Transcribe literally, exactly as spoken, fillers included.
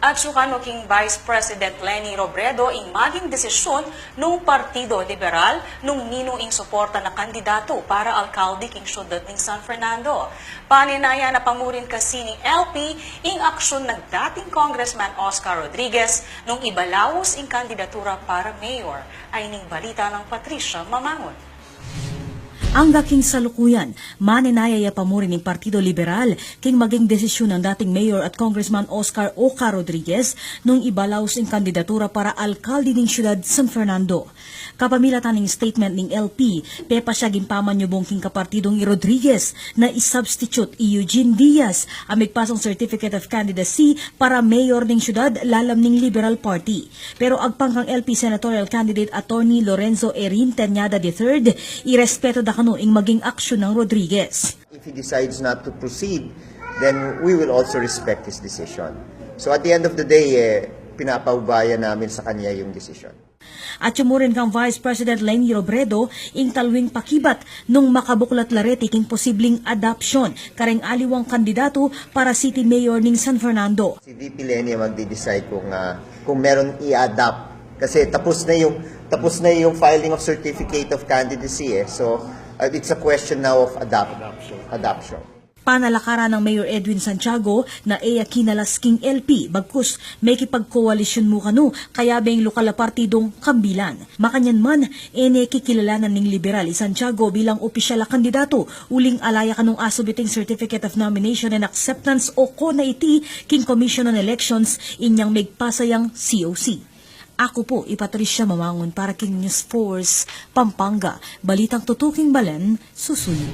Atsu kanu king Vice President Leni Robredo ing maging desisyun nung Partido Liberal nung ninu ing suporta na kandidatu para alkalde king syudad ning San Fernando. Panenayan na pa mu rin kasi ning L P ing aksyun na dating Congressman Oscar Rodriguez nung ibalaus ing kandidatura para mayor. Ayni ing balita nang Patricia Mamangun. Angga king salukuyan, manenaya ya pa mu rin ing Partido Liberal king maging desisyun nang dating Mayor at Congressman Oscar Oca Rodriguez nung ibalaus ing kandidatura para alkalde ning syudad San Fernando. Kapamilatan ning statement ning L P, pepasyag ing pamanyubung king kapartidung i Rodriguez na i-substitute i Eugene Diaz a migpasang certificate of candidacy para mayor ning syudad lalam ning Liberal Party. Pero agpang kang L P senatorial candidate Attorney Lorenzo Erin Teñada the third, irespeto da kanu ing maging aksyun nang Rodriguez. If he decides not to proceed, then we will also respect his decision. So at the end of the day, eh, pinapaubaya namin sa kanya yung desisyon. Atsu mu rin kang Vice President Leni Robredo ing talwing pakibat nung makabuklat la reti king posibleng adoption kareng aliwang kandidatu para city mayor ning San Fernando. Si V P Leni ang magde-decide kung, ah, kung meron i-adopt. Kasi tapos na yung, tapos na yung filing of certificate of candidacy, eh. So, uh, it's a question now of adopt-, adoption. Panalakaran nang Mayor Edwin Santiago na e ya kinalas king L P, bagkus mekipagkoalisyun mu kanu kayabe ing lokal a partidung Kambilan. Makanyan man, e ne kikilalanan ning Liberal i Santiago bilang opisyal a kandidatu, uling ala ya kanung asubit ing Certificate of Nomination and Acceptance o CONA iti king Commission on Elections inyang migpasa yang C O C. Aku pu i Patricia Mamangun para king News Force Pampanga, balitang tutuking balen, susuyu.